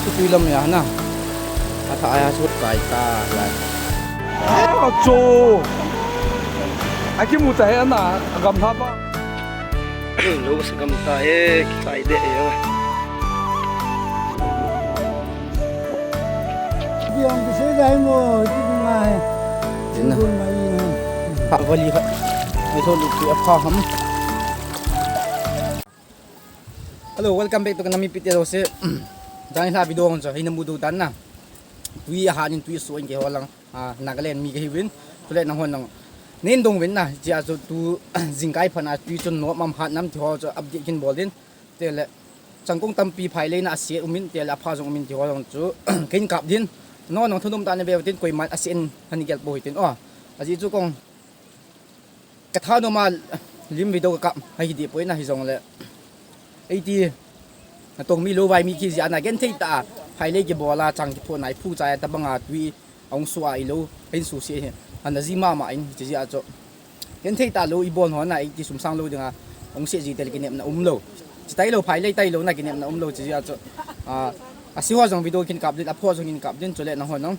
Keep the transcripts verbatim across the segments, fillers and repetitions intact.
Tui lam a na. Atha a chu chai ta lai. Acho. Akimu ta he na, agam tha pa. Lo sa gam ta e, kichai de e. Biang ki se dai mo, ti ngai. Tina. Bun mai. Ha vali kha. Ni so lu ki apha ham. Hello, welcome back to kanami pite lo se. Jani la video on so, hina mudu tan na. Tui a hanin tui so in ke holang. Ah, Nagaland mi ke hiwin. Tule na hon lang. Nen dong win na. Jia so tu jingkai phana tui chun no mam hat nam ti ho so update kin bol din. Tele changkong tampi phai le na ase umin tele apha jong umin ti ho jong chu. Kin kap din. No nong thunum ta ne be tin koi man ase in han gel po hitin. Oh. Aji chu kong Ka tha noma lim video ka kap hai hi di poi na hi jong le. Eiti na tong mi lo vai mi ki jia na gen thei ta. Phai le ki bola chang ki pho nai phu cha ta banga tui ong sua i lo. Hin su se he. Ana ji mama in chi jia cho. Gen thei ta lo i bon ho na eiti sum sang lo dinga. Ong se ji tel ki nep na um lo. Chi tai lo phai le tai lo na ki nep na um lo chi jia cho. A, a si ho jong video kin kap din, a pho jong kin kap din cho le na ho nong.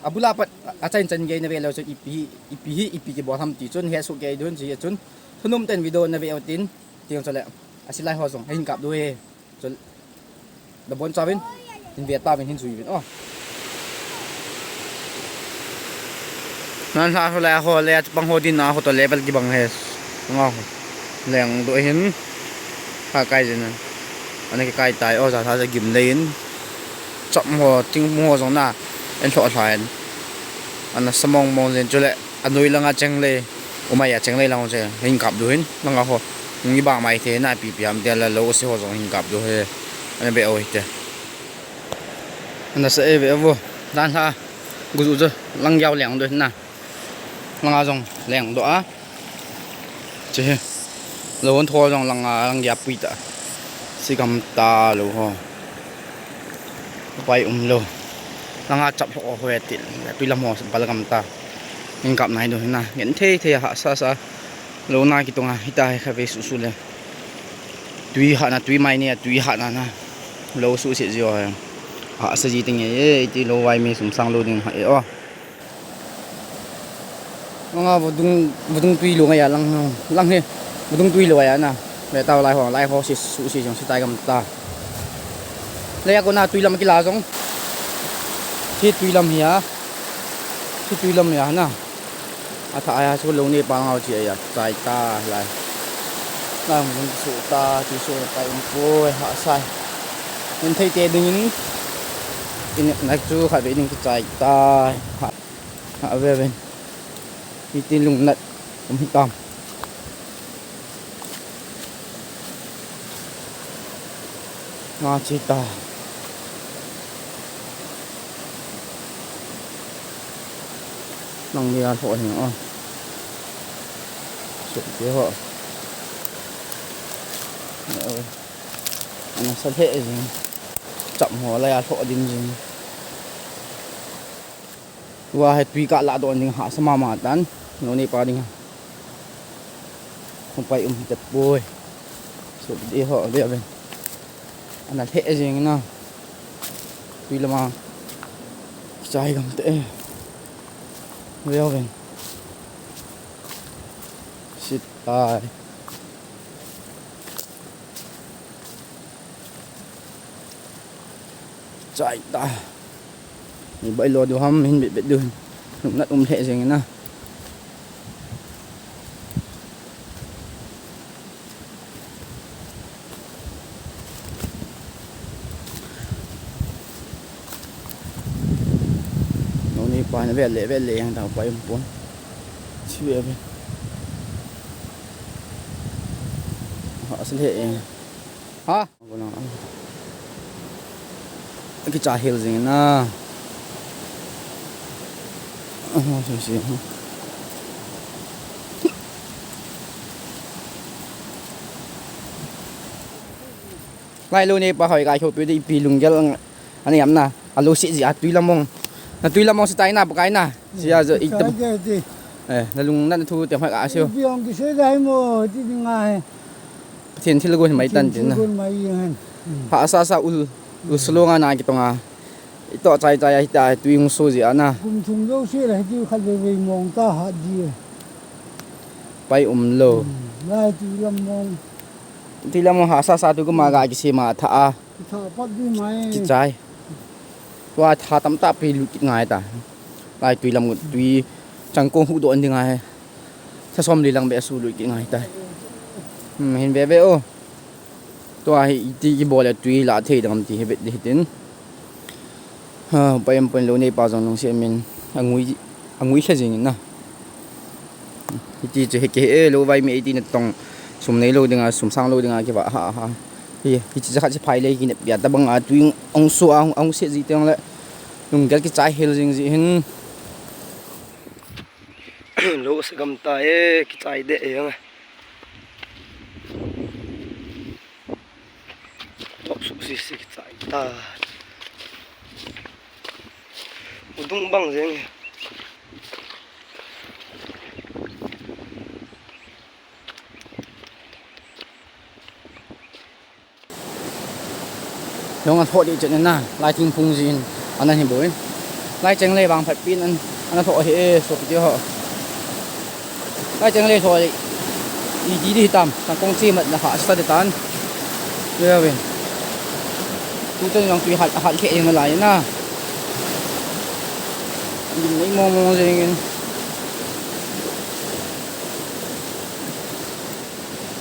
Abula pat a chan chan gei na ve lo chun ipi hi, ipi hi, ipi ki bol ham ti chun he su gei dun chi chun. Thunum ten video na ve o tin, ti chun le. A silai ho jong, hin kap du he. Chun, da bon chawin, hin ve ta vin, hin sui vin. Oh. Nan sa ho le ho le, pang ho din na ho to level ki bang he. Nga ho. Leng do hin. Ha kai jin. Ana ki kai tai, oh, sa sa gim le in. Chap mo, ting mo jong na. En tho tha en. Ana samong mong jen chule. Anoi langa cheng le. Umai a cheng le lang che. Hin kap du hin. Langa ho. Ngi ba mai the na pi pi am te la lo se ho jong hin kap du he. Ana be o hi te. Ana sa e be vo. Dan ha. Gu ju je. Lang yau leng du hin na. Langa jong leng do a. Che he. Lo hon tho jong langa lang ya pui ta. Si gam ta lo ho. Pai um lo. Langa chap ho ho e til. Tui lam ho bal gam ta. Hin kap nai do na. Ngen thei thei ha sa sa. Lo na ki tonga hita he kha ve su su le. Tui ha na tui mai ne tui ha na na. Lo su se jio ha. Ha sa ji ting e ti lo vai mi sum sang lo ding ha e o. Nga vadung, vadung tui lo ngai a lang, lang he. Vadung tui lo ai a na. Ve tau lai ho, lai ho si su si jong si tai gam ta. Le ya ko na tui lam ki la jong. Si tui lam hi a. Si tui lam ya na. Atha ai a su lo ne pa ngau chi ai a. Tai ta lai. Lang vadung su ta, ti su tai um poi ha sai. Nin thei te ding in. In na chu kha ve ding ki chai ta. Ha. Ha, ve ven. Hitin lungnat um hitam. Nga chi ta. Nang nia tho hin o. Suk te ho. Oi. Ana sa the jing. Chap ho la ya tho din jing. Tua hi tui ka la don ding ha sa mama tan. No ni pa ding ha. Kong pai um hi ta poi. So de ho de ben. Ana the jing na. Tui lama. Chai gam te. Ve ben. Sit tai. Chai ta. Ni bai lo du ham hin bit bit du. Nat um the jeng na. No ni pa na ve le ve le yang ta pa yung pon. Si ve ve. Ha, asal he. Ha? Kicha hel jing na. Aha, si, si. Lai lo ne pa hoi kai ho pe de ipi lunggel ani am na. Alo si ji a tui lamong. Na tui lamong si tai na pa kai na. Si a jo ik ta. Eh, na lung na thu te hoi ka sio. Biang ki se dai mo ti ngai. Pathen thil gon mai tan tin na. Gon mai han. Ha sa sa ul. U Sulong a na kitong a. Ito chai chai a hita tui hung so ji ana. Kum thum jouse la hiti khat vei vei mong ta hat ji. Pai umlou. Hmm, lai tui lam mong. Tui lam mong hahsa sa tu kuma ga kisem a tha a. Kitha pat di mai. Kichai. Tua tha tamtah pi lut kit ngai ta. Lai tui lam tui changkong huhdoh ding ngai. Tha som li lang beh su lut kit ngai ta. Hmm, hin ve ve o. Tua hi iti kibol le tui la thei dang am ti hi vet di hitin. Ha, pai am pon lou nei pa jong lungset min angui, angui khe jing in na. Hiti chu hi kei e, lou vai mi eiti natong sum neilou dinga, sum sanglou dinga kiva ha ha. Hi, hiche jakhat che phai le kinep pia tabang a tui ong so a, ong se ji teng le. Lunggel kichai hel jing ji hin. Lou se gam ta e, kichai de e. Top suk si si kichai ta. Udung bang jeng. Nong a thot di chen na, lai thing phung jin, ana hi boi. Lai cheng le bang phat pin an, ana thot hi e, so piti ho. Lai cheng le thot di, i di di tam, tang kong chi mat na ha, sa de tan. Ve ve. Tu chen nong tui hat, hat khe eng lai na. Din nei mo mo jeng in.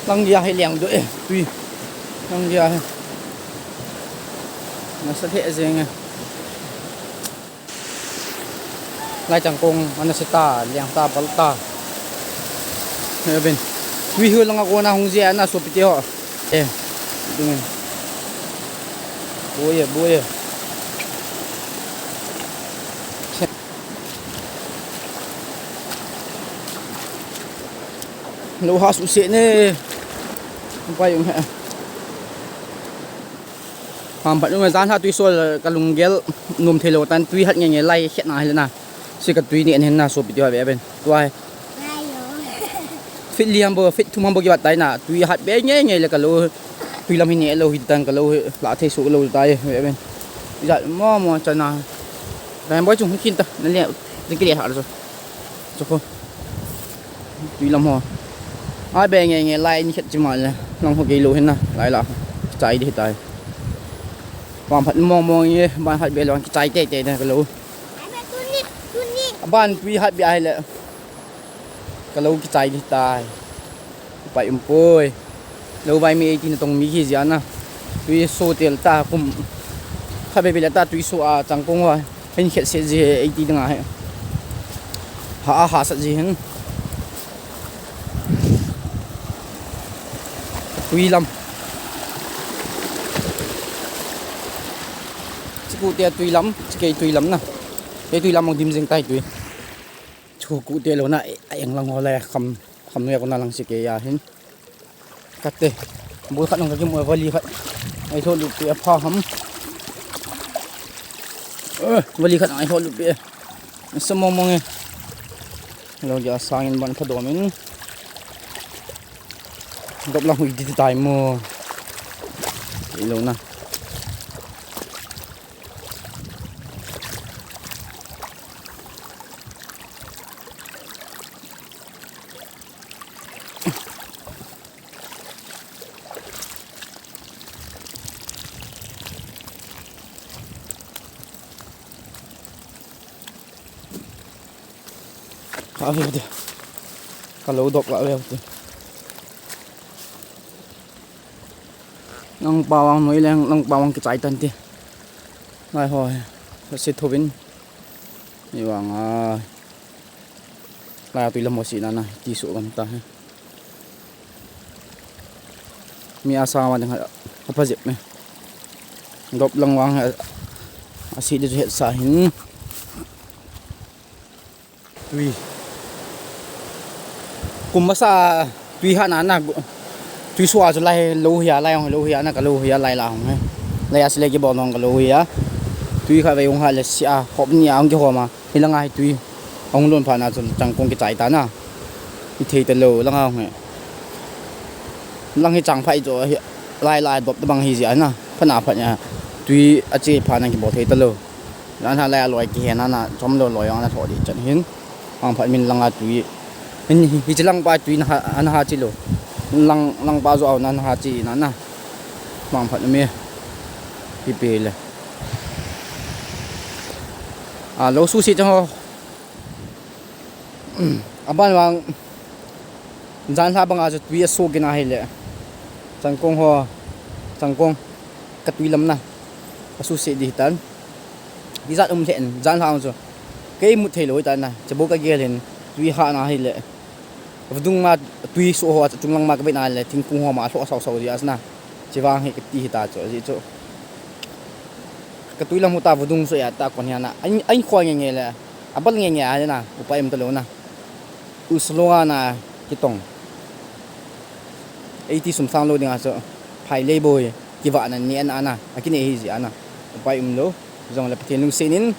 Lang dia hi liang do e, tui. Lang dia hi. Nasa theh jeng e. Lai changkong, ana se ta, liang ta, bal ta. He ben. Tui hi langa kona hung jia na so piti ho. E. Ding. Boye, boye. Lou ha su se ne. Pai um he. Pam phat um jan ha tui sol ka lunggel nom thei lou tan tui hat nge nge lai khet na hile na. Si ka tui ni en hin na so piti ho ve ben. Tua he. Fit li ham bo, fit thum ham bo ki bat tai na. Tui hat be nge nge le ka lou. Tui lam hi ne lou hi tan ka lou hi. La thei su lou tai ve ben. Jat mo mo chana. Bai boi chung kin ta. Na le. Ni ki le ha lo. Chu ko. Tui lam ho. A be nge nge lai ni khet chi ma le. Nang ho kei lou hin na. Lai la. Chai di tai. Pam phat mo mo nge. Ban hat be lo ki chai te te na ka lou. Aban tui hat bia hile. Ka lou kichai di tai. Pai um poi. Lou vai mi eiti natong mi hi jia na. Tui so tel ta kum. Kha be be le ta tui so a changkong wa. Hin khet se ji eiti dinga he. Ha a ha sa ji hin. Tui lam. Chiku te tui lam, chikei tui lam na. Kei tui lam ong dim jing tai tui. Chiku te lo na, a eng lang ho le kham, kham nui ko na lang chikei a hin. Kate. Bul khat nong ka kimu vali khat. Ai tho lu pi a pha ham. Eh, vali khat ai tho lu pi. Sa mong mong e. Lo ja sangin ban kha domin. Dop lang hui di tai mo. Ilo na. Ka ve te. Ka lo dop ka ve te. Nang pawang noi leng, nang pawang kichai tan te. Ngai ho he. Ka si thovin. Ni wang a. Lai tui lam ho si na na. Ti su gam ta he. Mi asa ma ding ha, ha pa jep me. Dop lang wang ha, asi de het sa hin. Tui. Kum masa tui ha na na gu-, tui sua chu lai lo hia, lai hong lo hia, na ka lo hia, lai la hong he. Lai asi le ki bon hong ka lo hia. Tui kha ve hong ha le sia, hop ni a hong ki homa. Hi langa hi tui ahung lon phat na chun changkong kichai ta na. Hi thei ta lo langa hung he. Lang hi chang phai jo hi lai lai dop ta bang hi jia na. Phat na phat nia. Tui ache phat na kibol thei talou. Jan lha lai a loi kihe na na, chom lou loi jong ana lhoh ding chan hin. Mangphat min langa tui. Hin, hi, hiche lang pa tui na ha, ana ha chi lou. Lang, lang pa jo au na, ana ha chi na na. Mangphat mi. Hi pe le. A, lou su si chang ho. Aban vang, jan lha banga chu tui aso kit na hile. Changkong ho, changkong, ka tui lam na. Asu se di tan. Di jat um lhen, jan lha chu. Kei mut thei lou tan na. Chebo ka gel hin, tui ha na hile. Vadung ma tui so ho, chung lang ma ka be na le, thingkung ho ma lhoh sau sau di as na. Chivang hi ka ti hi ta chu, ji chu. Ka tui lam hu ta vadung so ya ta kon hi na. An, an khoi nge nge le. Abal nge nge a na, upai um ta lou na. U salonga na kitong. Eiti sum sang lou dinga chu. Phai lei boi, kiva na ni an ana. A kine hi ji ana. Upai um lou. Jong le Pathen lungset in.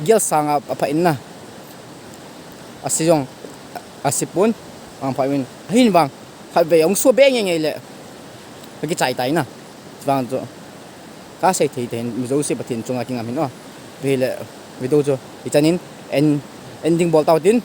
Gel sanga apha in na. Asi jong. Asi pun. Ang pha in. Hin vang. Khatvei ong sua be nge nge le. Ka kichai tai na. Vang chu. Ka sei thei thei, mi jouse Pathen chunga kingam hin o. Ve le, video chu. Hi chanin, en, ending bol tau tin.